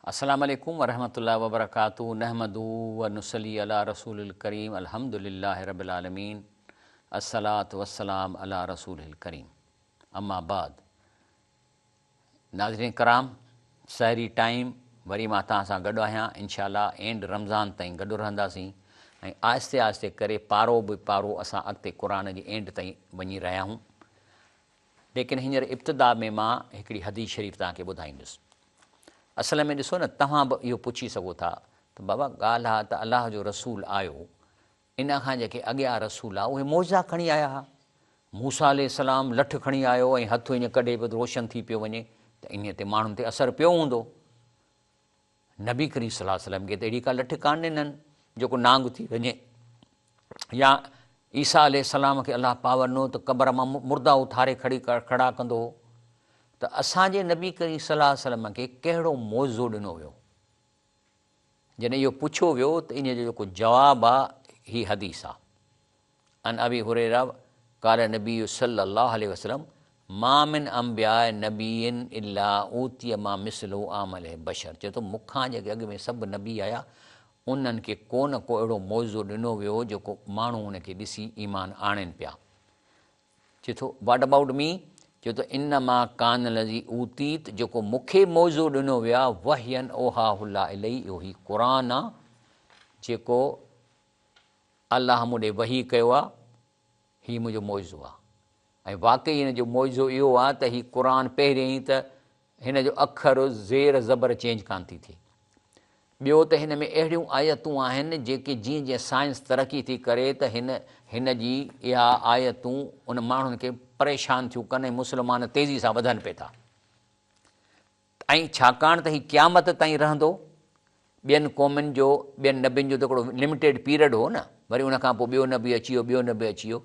السلام عليڪم ورحمة الله وبرڪاته نحمده ونصلي علي رسوله الڪريم الحمد لله رب العالمين الصلوة والسلام علي رسوله الڪريم اما بعد ناظرين ڪرام سحري ٽائيم وري مان توهان سان گڏ آهيان انشاء الله اينڊ رمضان تائين گڏ رهنداسين ۽ آهستي آهستي ڪري پارو به پارو اسان اڳتي قرآن جي اينڊ تائين وڃي رهيا آهيون ليڪن هينئر ابتدا ۾ مان هڪڙي حديث شريف توهان کي ٻڌائيندس. اصل ۾ ڏسو نه توهان به اهو پڇي سگهو ٿا ته بابا ڳالهه آ ته الله جو رسول آيو ان کان جيڪي اڳيان رسول آ اهي معجزا کڻي آيا ها. موسيٰ عليه السلام لٺ کڻي آيو ۽ هٿ ائين ڪڍي پيو ته روشن ٿي پيو وڃي ته انهيء تي ماڻهن تي اثر پيو هوندو. نبي ڪريم صلي الله عليه وسلم کي ته اهڙي ڪا لٺ ڪانه ڏنن جيڪو نانگ ٿي وڃي يا عيسيٰ عليه السلام کي الله پاور ڏنو ته قبر مان مردا اٿاري کڙي کڙا ڪندو هو ته اسان جي نبي ڪريم صلي الله عليه وسلم کي ڪهڙو معجزو ڏنو ويو؟ جڏهن اهو پڇيو ويو ته ان جو جيڪو جواب آ هي حديث آ. عن ابي هريره قال النبي صلي الله عليه وسلم ما من انبياء نبي الا اوتي ما مثله عمله بشر چئي ٿو مون کان جيڪي اڳ ۾ سڀ نبي آيا انهن کي ڪو نه ڪو اهڙو معجزو ڏنو ويو جيڪو ماڻهو ان کي ڏسي ايمان آڻين پيا. چئي ٿو What about me؟ چئي ٿو انما ڪان الذي اوتيت جيڪو مون کي معجزو ڏنو ويو آهي وحيا اوحاه الله الي اهو هي قرآن آهي جيڪو الله مون ڏي وحي ڪيو آهي هي منهنجو معجزو آهي ۽ واقعي هن جو معجزو اهو آهي ته هي قرآن پهريائين ته هن جو اکر زير زبر چينج ڪانه ٿي ٿئي ٻيو ته هن ۾ اهڙيون آيتون آهن جيڪي جيئن جيئن سائنس ترقي ٿي ڪري ته هن هن جي اها آيتون ان ماڻهن کي پريشان ٿيون ڪن ۽ مسلمان تيزي سان وڌن پئي ٿا ۽ ڇاڪاڻ ته هي قيامت تائين رهندو ٻين قومن جو ٻين نبين جو ته هڪڙو لمٽيڊ پيريڊ هو نه وري ان کان پوء ٻيو نبي اچي ويو ٻيو نبي اچي ويو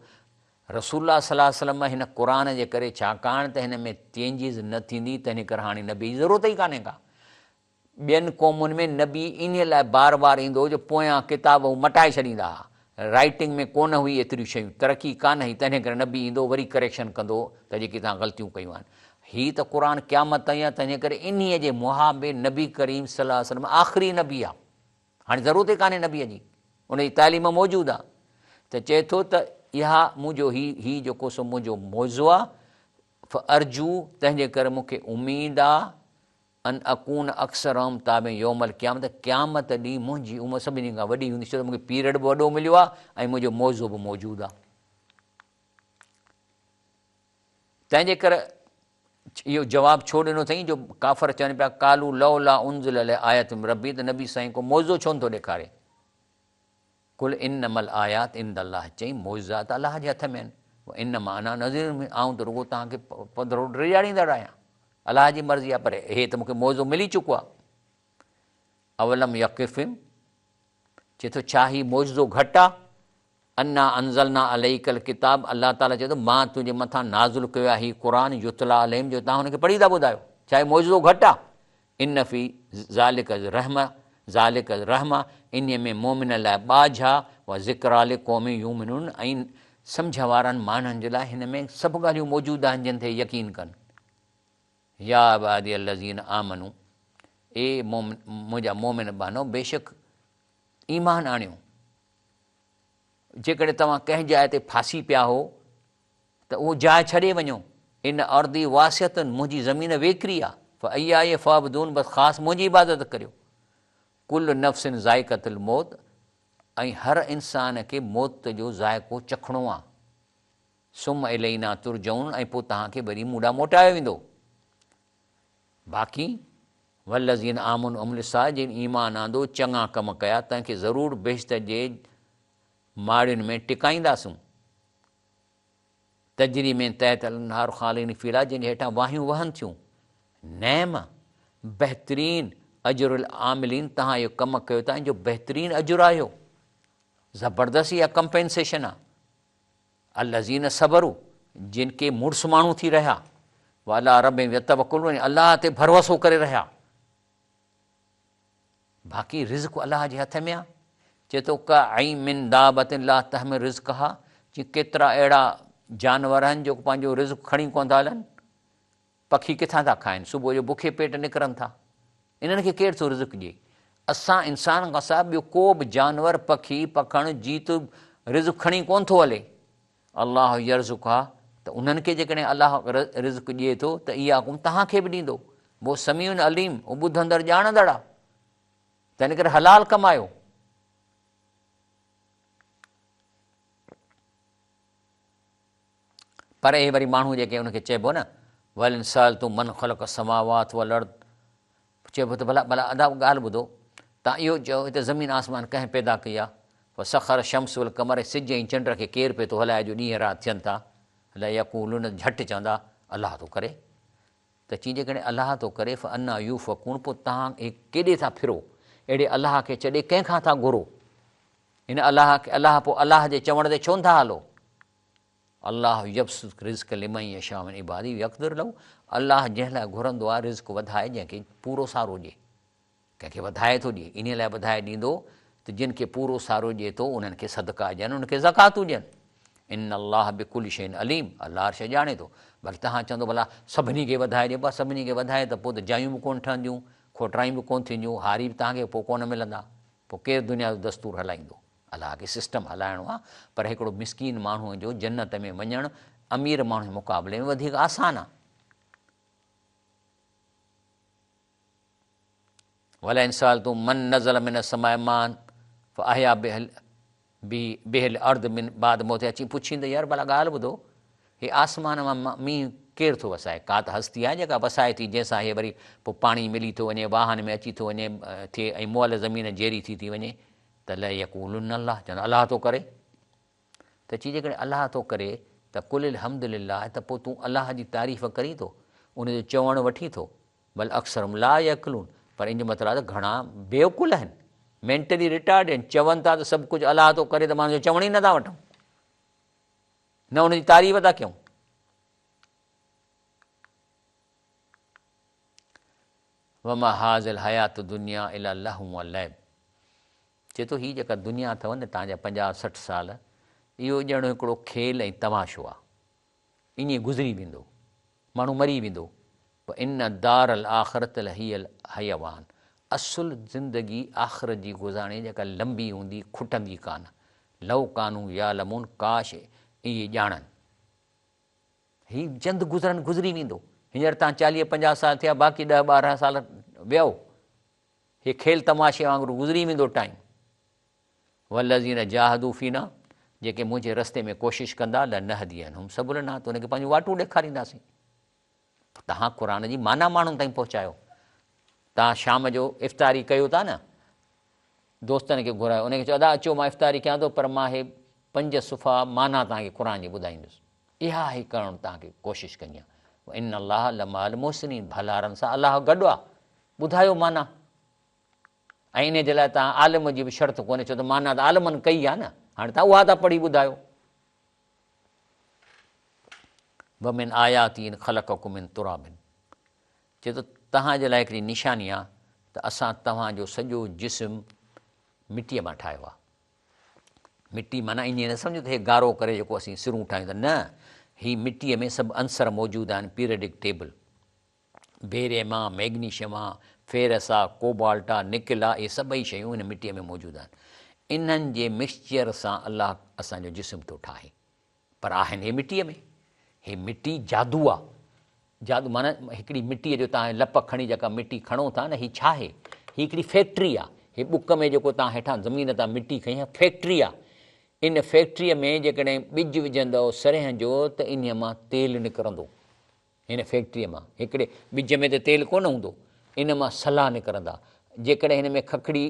رسول الله صلي الله عليه وسلم هن قرآن جي ڪري ڇاڪاڻ ته هن ۾ چينجز نه ٿيندي تنهن ڪري هاڻي نبي جي ضرورت ئي ڪانهي ڪا ٻين قومن ۾ نبي انهيء لاء بار بار ايندو هو جو پويان ڪتاب هو مٽائي ڇڏيندا ها. رائيٽنگ ۾ ڪونه هئي ايتريون شيون، ترقي ڪانه هئي، تنهن ڪري نبي ايندو هو وري ڪريڪشن ڪندو هو ته جيڪي توهان غلطيون ڪيون آهن. هي ته قرآن قيامت تائين آهي، تنهن ڪري انهيء جي محابي نبي ڪريم صلي الله عليه وسلم آخري نبي آهي. هاڻي ضرورت ئي ڪانهي نبيء جي، ان جي تعليم موجود آهي. ته چئي ٿو ته اها منهنجو هي هي جيڪو سو منهنجو معجزو آهي، فارجو تنهن جي ڪري مون کي اميد آهي ان اڪون اڪثرهم تابعا يوم القيامة ته قيامت ڏينهن منهنجي امت سڀني کان وڏي هوندي ڇو ته مون کي پيريڊ به وڏو مليو آهي ۽ منهنجو معجزو به موجود آهي. تنهن جي ڪري اهو جواب ڇو ڏنو اٿئي جو ڪافر چون پيا قالوا لولا انزل عليه آية من ربه ته نبي سائين ڪو معجزو ڇو نٿو ڏيکاري؟ قل انما الايات عند الله چئي معجزا ته الله جي هٿ ۾ آهن وانما انا نذير مبين آئون ته رڳو توهان کي پڌرو ڊيڄاريندڙ آهيان الله جي مرضي آهي پر هي ته مون کي معجزو ملي چڪو آهي اولم يڪفهم چئي ٿو ڇا هي معجزو گهٽ آهي انا انزلنا عليک الڪتاب الله تعالي چئي ٿو مان تنهنجي مٿان نازل ڪيو آهي هي قرآن يتليٰ عليهم جو توهان هن کي پڙهي ٿا ٻڌايو ڇا هي معجزو گهٽ آهي ان في ذلک رحمة ذلک رحمة انهيء ۾ مؤمنن لاء ٻاجهه آ، وذڪريٰ لقوم يؤمنون ۽ سمجهه وارن ماڻهن جي لاء هن ۾ سڀ ڳالهيون موجود آهن جن تي يقين ڪن. يا عبادي الذين آمنوا اي منهنجا مؤمن ٻانهو بيشڪ ايمان آڻيو، جيڪڏهن توهان ڪنهن جاء تي ڦاسي پيا هو ته اهو جاء ڇڏي وڃو، ان ارضي واسعة منهنجي زمين ويڪري آ، فاياي فاعبدون بس خاص منهنجي عبادت ڪريو، ڪل نفس ذائقة الموت ۽ هر انسان کي موت جو ذائقو چکڻو آ، ثم الينا ترجعون ۽ پوء توهان کي وري مون ڏانهن موٽايو ويندو. باقي والذين آمنوا وعملوا الصالحات جن ايمان آندو چڱا ڪم ڪيا تنهن کي ضرور بهشت جي ماڙين ۾ ٽڪائينداسون. تجري من تحت الانهار خالدين فيها جن جي هيٺان واهيون وهن ٿيون. نعم بهترين اجر العاملين توهان اهو ڪم ڪيو ٿا ان جو بهترين اجر آهيو. زبردست اها ڪمپينسيشن آهي. الذين صبروا جن ڪي مڙس ماڻهو ٿي رهيا وعلي ربهم يتوڪلون ۽ الله تي ڀروسو ڪري رهيا. باقي رزق الله جي هٿ ۾ آ. چئي ٿو ڪاين من دابة لا تحمل رزقها چي ڪيترا اهڙا جانور آهن جيڪو پنهنجو رزق کڻي ڪونه ٿا هلن. پکي ڪٿان ٿا کائن صبح جو بکي پيٽ نڪرن ٿا. انهن کي ڪير ٿو رزق ڏئي؟ اسان انسان کان سواء ٻيو ڪو به جانور، پکي، پکڻ، جيت رزق کڻي ڪونه ٿو هلي. الله يرزقها ته انهن کي جيڪڏهن الله رزق ڏئي ٿو ته اياڪم توهان کي به ڏيندو. وهو سميع عليم هو ٻڌندڙ ڄاڻندڙ آهي. تنهن ڪري حلال ڪمايو. پر اهي وري ماڻهو جيڪي ان کي چئبو نه ولئن سألتم من خلق السماوات والارض چئبو ته ڀلا ڀلا ادا ڳالهه ٻڌو تان اهو چئو هتي زمين آسمان ڪنهن پيدا ڪئي آهي وسخر الشمس والقمر سج ۽ چنڊ کي ڪير پيو ٿو هلائي جو ڏينهن رات ٿين ٿا ليقولن جهٽ چوندا الله ٿو ڪري ته چين جيڪڏهن الله ٿو ڪري فانا يوفڪون پوء توهان هي ڪيڏي ٿا ڦرو اهڙي الله کي ڇڏي ڪنهن کان ٿا گهرو ان الله کي الله پوء الله جي چوڻ تي ڇو نٿا هلو الله يبسط الرزق لمن يشاء من عباده ويقدر له الله جنهن لاء گهرندو آهي رزق وڌائي جنهن کي پورو سارو ڏئي ڪنهن کي وڌائي ٿو ڏئي، انهيء لاء وڌائي ڏيندو ته جن کي پورو سارو ڏئي ٿو انهن کي صدقا ڏين، انهن کي زڪواتون ڏين. ان الله بڪل شيء عليم، الله هر شيء ڄاڻي ٿو. باقي توهان چوندو ڀلا سڀني کي وڌائي ڏي، بس سڀني کي وڌائي ته پوء ته جايون به ڪونه ٺهنديون، کوٽرايون به ڪونه ٿينديون، هاري به توهان کي پوء ڪونه ملندا، پوء ڪير دنيا جو دستور هلائيندو؟ الله کي سسٽم هلائڻو آهي، پر هڪڙو مسڪين ماڻهوء جو جنت ۾ وڃڻ امير ماڻهو جي مقابلي ۾ وڌيڪ آسان آهي. ولئن سألتم من نزل من السماء ماء فاحيا به الارض من بعد موتها اچي پڇين ته يار ڀلا ڳالهه ٻڌو هي آسمان مان مينهن ڪير ٿو وسائي ڪا ته هستي آهي جيڪا وسائي ٿي جنهن سان هي وري پوء پاڻي ملي ٿو وڃي واهن ۾ اچي ٿو وڃي ٿئي ۽ مئل زمين جيري ٿي ٿي وڃي ته ليقولن الله چوندا الله ٿو ڪري ته چي جيڪڏهن الله ٿو ڪري ته قل الحمد لله ته پوء تون الله جي تعريف ڪرين ٿو ان جو چوڻ وٺين ٿو بل اڪثرهم لا يعقلون پر ان جو مطلب آهي ته گهڻا بي عقل آهن مينٽلي ريٽارڊ آهن چون ٿا ته سڀ ڪجهه الله ٿو ڪري ته مان ان جو چوڻ ئي نٿا وٺون نه ان جي تعريف ٿا ڪيون. وما هذه الحياة الدنيا الا لهو ولعب چئي ٿو هي جيڪا دنيا اٿو نه توهان جا پنجاهه 60 سال اهو ڄڻ هڪڙو کيل ۽ تماشو آهي ائين گذري ويندو، ماڻهو مري ويندو، وان الدار الاخرة لهي الحيوان اصل زندگي آخرت جي گذارڻي جيڪا لنبي هوندي کٽندي ڪانه، لو ڪانوا يعلمون ڪاش اهي ڄاڻن. هي چند گذرن گذري ويندو، هينئر تان چاليهه پنجاهه سال ٿيا باقي ڏهه ٻارهن سال ويو، هي کيل تماشي وانگر گذري ويندو ٽائيم. والذين جاهدوا فينا جيڪي منهنجي رستي ۾ ڪوشش ڪندا لنهدينهم سبلنا ته انهن کي پنهنجون واٽون ڏيکارينداسين. توهان قرآن جي معنيٰ ماڻهن تائين پهچايو. توهان شام جو افطاري ڪيو ٿا نه، دوستن کي گهرايو، انهن کي چئو ادا اچو مان افطاري ڪيان ٿو پر مان هي پنج صفحا معنيٰ توهان کي قرآن جي ٻڌائيندس. اها هي ڪرڻ توهان کي ڪوشش ڪندي آهيان. وان الله لمع المحسنين ڀلارن سان الله گڏ آهي. ٻڌايو معنيٰ. ۽ انهيء جي لاء توهان عالم جي به شرط ڪونهي، ڇو ته معنيٰ ته عالمن ڪئي آهي نه، هاڻي توهان اها ٿا پڙهي ٻڌايو. ومن آياته ان خلقڪم من تراب چئي ٿو توهان جي لاء هڪڙي نشاني آهي ته اسان توهان جو سڄو جسم مٽيء مان ٺاهيو آهي. مٽي معنيٰ ائين نه سمجهو ته هي گارو ڪري جيڪو اسين سرون ٺاهيون ٿا، نه، هي مٽيء ۾ سڀ عنصر موجود آهن، پيريڊڪ ٽيبل. بيريم آ، ميگنيشيم آ، فيرس آ، ڪوبالٽ آ، نڪل آ، اهي سڀئي شيون هن مٽيء ۾ موجود آهن. انهن جي مڪسچر سان الله اسان جو جسم ٿو ٺاهي. پر آهن هي مٽيء ۾. هي مٽي جادو آ. جادو معنيٰ هڪڙي مٽيء جو توهان لپ کڻي جيڪا مٽي کڻو ٿا نه هي ڇا آهي؟ هي هڪڙي فيڪٽري آ. هي ٻڪ ۾ جيڪو توهان هيٺان زمين تان مٽي کنئي آ فيڪٽري آ. ان فيڪٽريء ۾ جيڪڏهن ٻج وجهندؤ سرينهن جو ته انهيء مان تيل نڪرندو. هن فيڪٽريء مان هڪڙي ٻج ۾ ته تيل ڪونه هوندو، ان مان سلا نڪرندا. جيڪڏهن هن ۾ ککڙي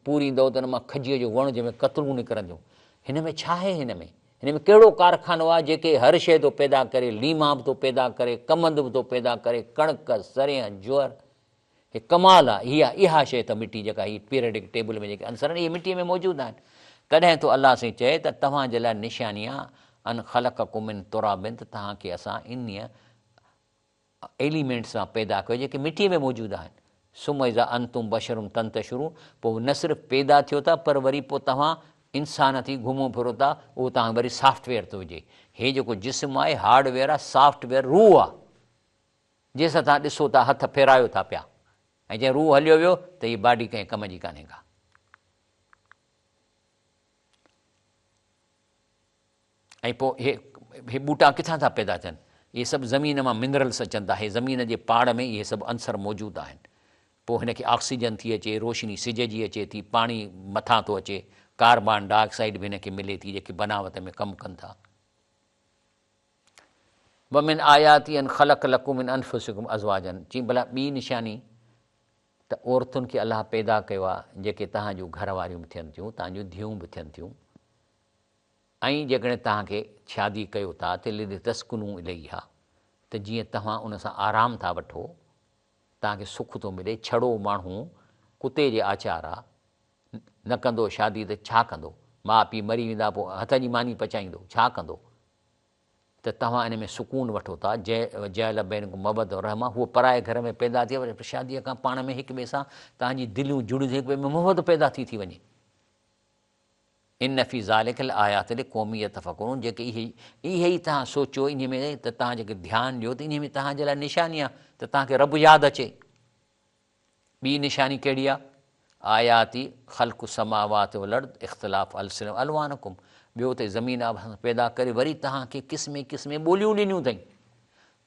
پوريندؤ ته ان مان کجيء جو وڻ جنهن ۾ ڪترون نڪرنديون. هن ۾ ڇا آهي هن ۾؟ هن ۾ ڪهڙو ڪارخانو آهي جيڪي هر شيء ٿو پيدا ڪري، ليما به ٿو پيدا ڪري، ڪمند به ٿو پيدا ڪري، ڪڻڪ، سرينهن، جوئر. هي ڪمال آ، هي آ اها شيء ته مٽي جيڪا هي پيريڊڪ ٽيبل ۾ جيڪي عنصر آهن اهي مٽيء ۾ موجود آهن. تڏهن ٿو الله سائين چئي ته توهان جي لاء نشاني آ ان خلقڪم من تراب ته توهان کي اسان انهيء ايليمينٽس مان پيدا ڪيو جيڪي مٽيء ۾ موجود آهن. ثم اذا انتم بشر تنتشرون پوء نه صرف پيدا ٿيو ٿا پر وري پوء توهان انسان ٿي گهمو ڦرو ٿا اهو توهان کي وري سافٽ ويئر ٿو هجي. هي جيڪو جسم آهي هارڊ ويئر آ سافٽ ويئر روح آ. جنهن سان توهان ڏسو ٿا، هٿ ڦيرايو ٿا پيا. ۽ جي روح هليو ويو ته هي باڊي ڪنهن ڪم جي ڪانهي ڪا. ۽ پوء اهي اهي ٻوٽا ڪٿان ٿا پيدا ٿين؟ اهي سڀ زمين مان منرلس اچن ٿا. هي زمين جي پاڙ ۾ اهي سڀ عنصر موجود آهن. پوء هن کي آڪسيجن ٿي اچي، روشني سج جي اچي ٿي، پاڻي مٿان ٿو اچي، ڪاربان ڊاء آڪسائيڊ به هن کي ملي ٿي جيڪي بناوت ۾ ڪم ڪن ٿا. ومن آياته ان خلق لڪم من انفسڪم ازواجا چين ڀلا ٻي نشاني ته عورتن کي الله پيدا ڪيو آهي جيڪي توهان جون گهر واريون به ٿين ٿيون، توهان جون ڌيئون به ٿين ٿيون. ۽ جيڪڏهن توهان کي شادي ڪيو ٿا ته لتسڪنوا اليها ته جيئن توهان ان سان آرام ٿا وٺو، توهان کي سک ٿو ملي، ڇڙو ماڻهو ڪتي جي آچار آ، نه ڪندو شادي ته ڇا ڪندو، ماء پيء مري ويندا پوء هٿ جي ماني پچائيندو، ڇا ڪندو؟ ته توهان ان ۾ سڪون وٺو ٿا، جعل بينڪم موده و رحمه، هوء پرائي گهر ۾ پيدا ٿي پر شاديء کان پاڻ ۾ هڪ ٻئي سان توهان جي دليون جڙيون ٿي هڪ ٻئي ۾ محبت پيدا ٿي ٿي وڃي. ان في ذلک لآيات لقوم يتفڪرون جيڪي اهي اهي ئي توهان سوچيو انهي ۾ ته توهان جيڪي ڌيان ڏيو ته انهي ۾ توهان جي لاء نشاني آهي ته توهان کي رب ياد اچي. ٻي نشاني ڪهڙي آهي؟ آياتي خلق السماوات والارض اختلاف السنتڪم والوانڪم ٻيو ته زمين آسمان پيدا ڪري وري توهان کي قسمين قسمين ٻوليون ڏنيون اٿئي.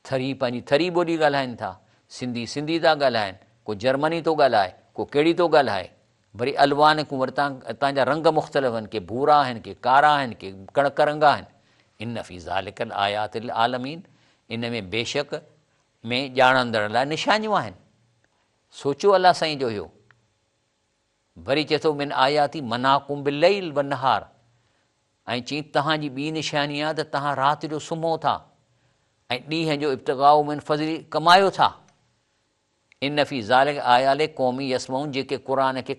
ٿري پنهنجي ٿري ٻولي ڳالهائين ٿا، سنڌي سنڌي ٿا ڳالهائين، ڪو جرمني ٿو ڳالهائي، ڪو ڪهڙي ٿو ڳالهائي. وري الوانڪم وري تان جا رنگ مختلف آهن، ڪي ڀورا آهن، ڪي ڪارا آهن، ڪي ڪڻڪ رنگا آهن. ان في ذلک لآيات للعالمين ان ۾ بيشڪ ۾ ڄاڻندڙن لاء نشانيون آهن. سوچيو الله سائين جو اهو. وري چئي ٿو من آياتي مناڪم بالليل والنهار ۽ چئين توهان جي ٻي نشاني آهي ته توهان رات جو سمهو ٿا ۽ ڏينهن جو ابتغاء من فضلي ڪمايو ٿا. ان في ذلک آية لقوم يسمعون جيڪي قرآن کي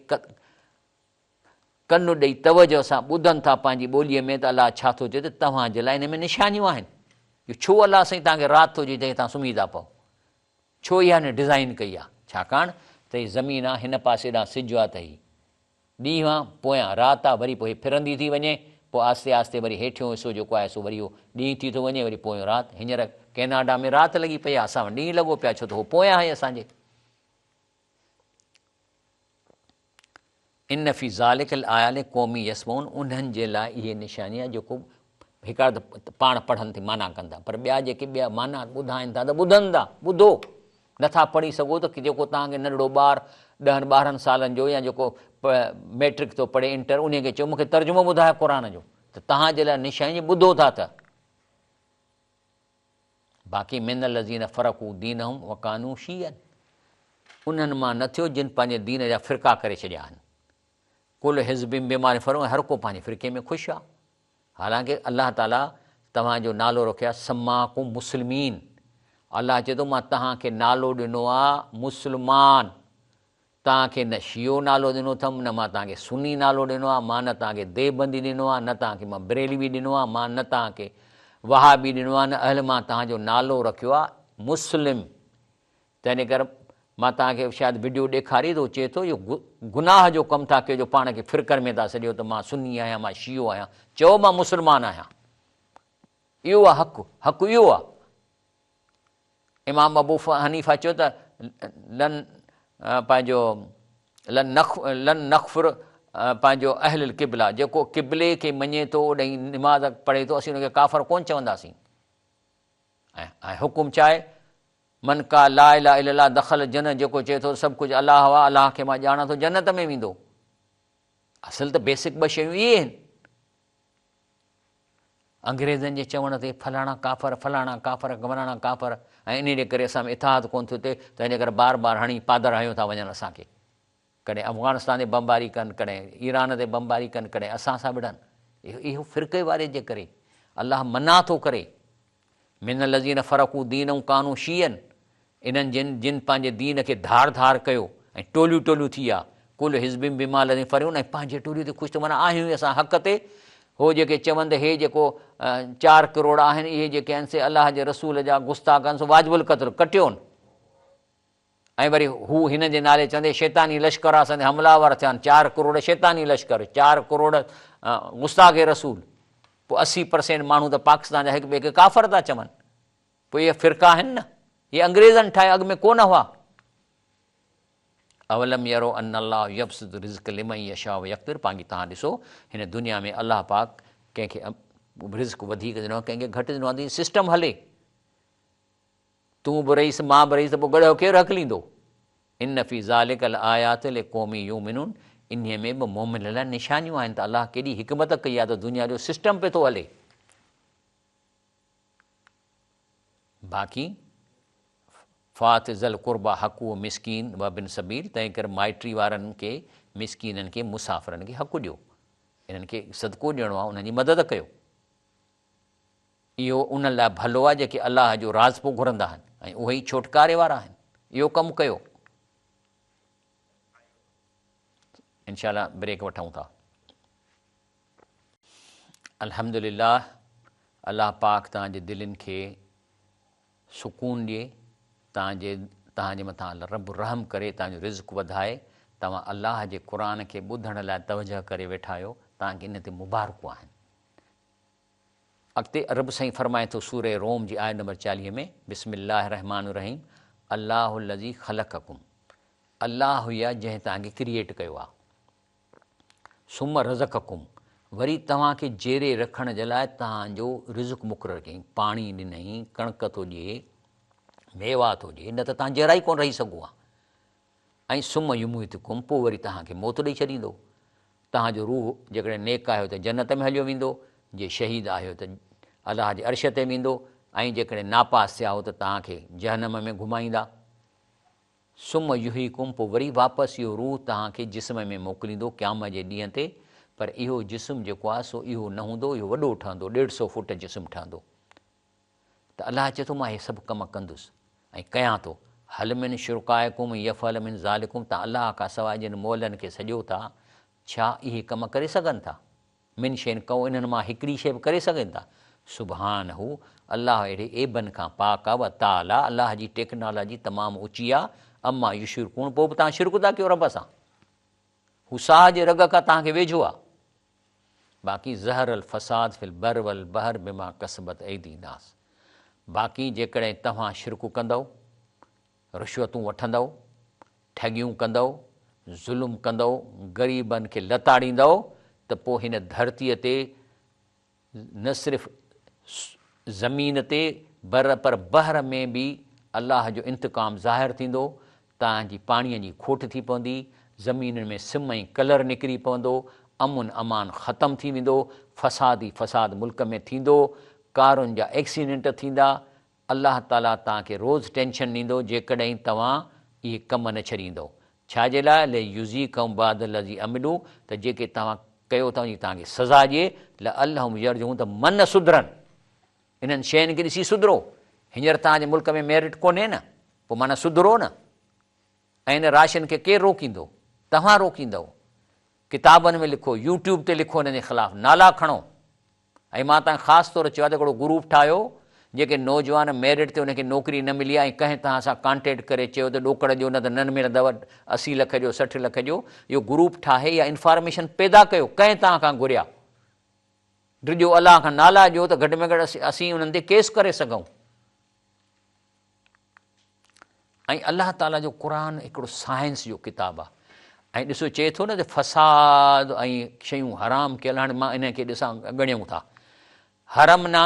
ڪن ڏئي توجه سان ٻڌن ٿا پنهنجي ٻوليء ۾ ته الله ڇا ٿو چئي ته توهان جي لاء ان ۾ نشانيون آهن جو ڇو الله سائين توهان کي رات ٿو چئي ته توهان سمهي ٿا پئو ڇو اها هن ڊزائين ڪئي آهي ڇاڪاڻ ته هي زمين آهي هن پاسي ڏانهن سج آهي ته هي ڏينهن آ، پويان رات آ، وري پوء هي ڦرندي ٿي وڃي، پوء آهستي آهستي وري هيٺيون حصو جيڪو آهي سو وري اهو ڏينهن ٿي ٿو وڃي، وري پويون رات. هينئر ڪئناڊا ۾ رات لڳي پئي آ، اسان وٽ ڏينهن لڳو پيو آ، ڇو ته هو پويان آهي اسان جي. ان في ذلک لآية لقوم يسمعون انهن جي لاء اهي نشاني آ جيڪو هڪڙا ته پاڻ پڙهن ٿي معنيٰ ڪن ٿا پر ٻيا جيڪي ٻيا معنيٰ ٻڌائين ٿا ته ٻڌن ٿا، ٻڌو. نٿا پڙهي سگهو ته جيڪو توهان کي ننڍڙو ٻار ڏهن ٻارهن سالن جو يا جيڪو ميٽرڪ ٿو پڙهي انٽر انهي کي چئو مون کي ترجمو ٻڌاء قرآن جو ته توهان جي لاء نشاني جي ٻڌو ٿا ته باقي من الذين فرقوا دينهم وڪانوا شيعا انهن مان نه ٿيو جن پنهنجي دين جا فرقا ڪري ڇڏيا آهن ڪل حزب بما فرحون هر ڪو پنهنجي فرقي ۾ خوش آهي حالانڪه الله تعاليٰ توهان جو نالو رکيو آهي سماڪم مسلمين الله چئي ٿو مان توهان کي نالو ڏنو آهي مسلمان توهان کي نه شيعو نالو ڏنو اٿم نه مان توهان کي سني نالو ڏنو آهي مان نه توهان کي ديوبندي ڏنو آهي نه توهان کي مان بريلوي ڏنو آهي مان نه توهان کي وهابي ڏنو آهي نه اهل مان توهان جو نالو رکيو آهي مسلم تنهن ڪري مان توهان کي شايد وڊيو ڏيکاري ته هو چئي ٿو اهو گناهه جو ڪم ٿا ڪيو جو پاڻ کي فرقن ۾ ٿا سڏيو ته مان سني آهيان مان شيعو آهيان چئو مان مسلمان آهيان اهو آهي حق حق اهو آهي امام ابو حنيفه چيو ته لن پنهنجو لن نخ لن نخفر پنهنجو اهل القبله جيڪو قبلي کي مڃي ٿو اوڏانهن نماز پڙهي ٿو اسين ان کي ڪافر ڪون چونداسين ۽ حڪم ڇا آهي؟ من قال لا اله الا الله دخل الجنه جيڪو چئي ٿو ته سڀ ڪجهه الله آهي، الله کي مان ڄاڻان ٿو جنت ۾ ويندو. اصل ته بيسڪ ٻه شيون اهي آهن. انگريزن جي چوڻ تي فلاڻا ڪافر، فلاڻا ڪافر، فلاڻا ڪافر ۽ انهي جي ڪري اسان ۾ اتحاد ڪونه ٿو ٿئي تنهن جي ڪري بار بار هڻي پادر هنيو ٿا وڃن اسان کي. ڪڏهن افغانستان تي بمباري ڪن، ڪڏهن ايران تي بمباري ڪن، ڪڏهن اسان سان وڙهن. اهو فرقي واري جي ڪري الله منع ٿو ڪري. من الذين فرقوا دينهم ڪانوا شيعا انهن جن جن پنهنجي دين کي ڌار ڌار ڪيو ۽ ٽوليون ٽوليون ٿي ويا. ڪل حزب بما لديهم فرحون ۽ پنهنجي ٽولي تي خوش ته معنيٰ آهيون ئي اسان حق تي. هو جيڪي چون ته هي جيڪو چار ڪروڙ آهن اهي جيڪي آهن سي الله جي رسول جا گستاخ آهن سو واجب القتل ڪٽيون. ۽ وري هو هن جي نالي چوندي شيطاني لشڪر اسان تي حمله آور ٿيا آهن، چار ڪروڙ شيطاني لشڪر، چار ڪروڙ گستاخ رسول، پوء 80% ماڻهو ته پاڪستان جا هڪ ٻئي کي ڪافر ٿا چون، پوء اهي فرقا آهن نه، اهي انگريزن ٺاهيا اڳ ۾ ڪو نه هئا. اولم يروا ان الله يبسط الرزق لمن يشاء ويقدر پانگي توهان ڏسو هن دنيا ۾ الله پاڪ ڪنهن کي رزق وڌيڪ ڏنو آهي ڪنهن کي گهٽ ڏنو آهي ته سسٽم هلي تون به رئيس مان به رئيس ته پوء گڏهه ڪير هڪليندو ان في ذلک لآيات لقوم يؤمنون انهي ۾ به مؤمنن لاء نشانيون آهن ته الله ڪيڏي حڪمت ڪئي آهي ته دنيا جو سسٽم پيو ٿو هلي. باقي فات ذا القربيٰ حقه مسڪين وابن السبيل تنهن ڪري مائٽي وارن کي، مسڪينن کي، مسافرن کي حق ڏيو. انهن کي صدقو ڏيڻو آهي انهن جي مدد ڪيو. اهو انهن لاء ڀلو آهي جيڪي الله جو راضپو گهرندا آهن ۽ اهي ئي ڇوٽڪاري وارا آهن. اهو ڪم ڪيو. انشاء الله بريڪ وٺون ٿا. الحمدلله الله پاڪ توهان جي دلين کي سڪون ڏئي توهان جي توهان جي مٿان رب رحم ڪري توهان جو رزق وڌائي توهان الله جي قرآن کي ٻڌڻ لاء توجه ڪري ويٺا آهيو توهان کي ان تي مبارڪون آهن اڳتي رب سائين فرمائي ٿو سوره روم جي آيت نمبر 40 ۾ بسم الله الرحمٰن الرحيم الله الذي خلقڪم الله ئي آهي جنهن توهان کي ڪريئيٽ ڪيو آهي ثم رزقڪم، وري توهان کي جيئري رکڻ جي لاء توهان جو رزق مقرر ڪيائين، پاڻي ڏنائين، ڪڻڪ ٿو ڏئي، ميوا ٿو ڏئي، نه ته توهان جيئرا ئي ڪونه رهي سگهو ها. ۽ ثم يميتڪم، پوء وري توهان کي موت ڏئي ڇڏيندو. توهان جو روح جيڪڏهن نيڪ آهيو ته جنت ۾ هليو ويندو، جي شهيد آهيو ته الله جي عرش تي ويندو ۽ جيڪڏهن ناپاس ٿيا آهيو ته توهان کي جهنم ۾ گهمائيندا. ثم يحييڪم پوء وري واپس اهو روح توهان کي جسم ۾ موڪليندو قيامت جي ڏينهن تي پر اهو جسم جيڪو آهي سو اهو نه هوندو اهو وڏو ٺهندو ڏيڍ سو فوٽ جسم ٺهندو ته الله چئي ٿو مان اهي سڀ ڪم ڪندس ۽ ڪيان ٿو هل من شرڪائڪم يفعل من ذالڪم تان الله کان سواء جن مئلن کي سڏيو ٿا ڇا اهي ڪم ڪري سگهن ٿا من شيء ڪو انهن مان هڪڙي شيء به ڪري سگهن ٿا؟ سبحانه، الله اهڙي عيبن کان پاڪ آ، وتعالي، الله جي ٽيڪنالاجي تمام اوچي آ، عما يشرڪون، پوء به توهان شرڪ ٿا ڪيو رب سان. هو ساهه جي رڳ کان توهان کي ويجهو آ. باقي ظهر الفساد في البر والبحر بما ڪسبت ايدي الناس، باقي جيڪڏهن توهان شرڪ ڪندؤ، رشوتون وٺندؤ، ٺڳيون ڪندؤ، ظلم ڪندؤ، غريبن کي لتاڙيندؤ ته پوء هن ڌرتيء تي نه صرف زمين تي بر پر بحر ۾ به الله جو انتقام ظاهر ٿيندو، توهان جي پاڻيء جي کوٽ ٿي پوندي، زمينن ۾ سم ۽ ڪلر نڪري پوندو، امن امان ختم ٿي ويندو، فساد ئي فساد ملڪ ۾ ٿيندو، ڪارن جا ايڪسيڊنٽ ٿيندا، الله تعاليٰ توهان کي روز ٽينشن ڏيندو جيڪڏهن توهان اهي ڪم نه ڇڏيندؤ. ڇا جي لاء؟ ليذيقهم بعض الذي عملوا ته جيڪي توهان ڪيو ٿا ان جي توهان کي سزا ڏئي، لعلهم يرجعون ته من سڌرن. انهن شين کي ڏسي سڌرو. هينئر توهان جي ملڪ ۾ ميرٽ ڪونهي نه، پوء معنيٰ سڌرو نه. ۽ ان راشن کي ڪير روڪيندو؟ توهان روڪيندؤ. ڪتابن ۾ لکو، يوٽيوب تي لکو انهن جي خلاف نالا کڻو. ۽ مان توهان کي خاص طور چيو آهي ته هڪڙو گروپ ٺاهيو جيڪي نوجوان ميرٽ تي انهن کي نوڪري نه ملي آهي ۽ ڪنهن توهان سان ڪانٽيڪٽ ڪري چيو ته ڏوڪڙ ڏيو نه ته نه ملندو 80 لک ڏيو 60 لک ڏيو اهو گروپ ٺاهي اها انفارميشن پيدا ڪيو ڪنهن توهان کان گهريا ڊڄو الله کان نالا ڏيو ته گهٽ ۾ گهٽ اسين انهن تي ڪيس ڪري سگهون. ۽ الله تعاليٰ جو قرآن هڪڙو سائنس جو ڪتاب آهي ۽ ڏسو چئي ٿو نه ته فساد ۽ شيون حرام ڪيل هاڻي مان انهن کي ڏسان ڳڻيون ٿا حرمنا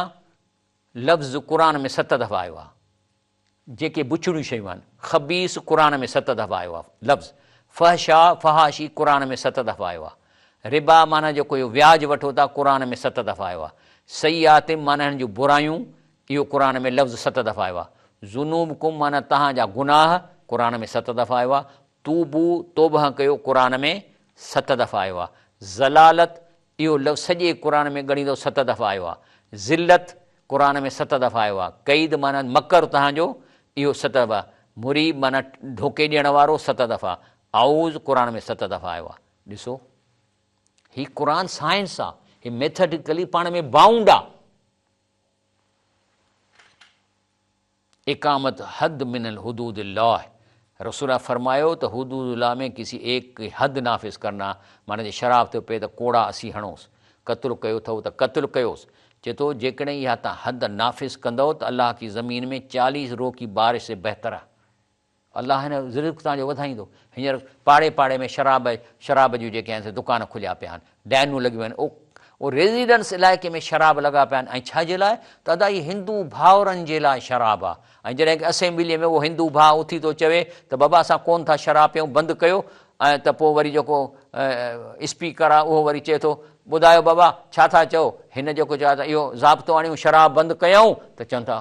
لفظ قرآن ۾ ست دفعا آيو آهي جيڪي بڇڙيون شيون آهن خبيث قرآن ۾ ست دفعا آيو آهي لفظ فحشا فحاشي قرآن ۾ ست دفعا آيو آهي ربا معنيٰ جيڪو اهو وياج وٺو ٿا قرآن ۾ ست دفعا آيو آهي سيئات معنيٰ هن جون برايون اهو قرآن ۾ لفظ ست دفعا آيو آهي. ذنوبڪم معنيٰ توهان جا گناهه قرآن ۾ ست دفعا آيو آهي. توبو، توبهه ڪيو، قرآن ۾ ست دفعا آيو آهي. ضلالت، اهو لفظ سڄي قرآن ۾ ڳڻيندو ست دفعا آيو آهي. ذلت، قرآن ۾ ست دفعا آيو آهي. قيد معنيٰ مڪر توهان جو، اهو ست دفعا. مريب معنيٰ ڌوڪي ڏيڻ وارو ست دفعا. اعوذ قرآن ۾ ست دفعا آيو آهي. ڏسو هي قرآن سائنس آهي، هي ميٿڊيڪلي پاڻ ۾ بائونڊ آهي. اقامت حد من الحدود الله رسول الله فرمايو ته حدود الله ۾ ڪسي ايڪ ڪي حد نافذ ڪرنا معنيٰ جي شراب ٿو پئي ته ڪوڙا اسي هڻوس قتل ڪيو اٿئو ته قتل ڪيوس چئي ٿو جيڪڏهن اها تان حد نافذ ڪندؤ ته الله ڪي زمين ۾ چاليس رو ڪي بارش سي بهتر آهي. الله هن رزق توهان جو وڌائيندو. هينئر پاڙي پاڙي ۾ شراب شراب جون جيڪي آهن سي دڪان کليا پيا آهن، ڊينون لڳيون آهن، او ريزيڊنس علائقي ۾ شراب لڳا پيا آهن ۽ ڇا جي لاء ته ادا هي هندو ڀائرن جي لاء شراب آ ۽ جڏهن ڪه اسيمبليء ۾ اهو هندو ڀاء اٿي ٿو چوي ته بابا اسان ڪونه ٿا شراب پيئون بند ڪيو ۽ ته پوء وري جيڪو اسپيڪر آ اهو وري چئي ٿو ٻڌايو بابا ڇا ٿا چئو هن جيڪو چيو آ ته اهو ضابطو آڻيون شراب بند ڪيائون ته چون ٿا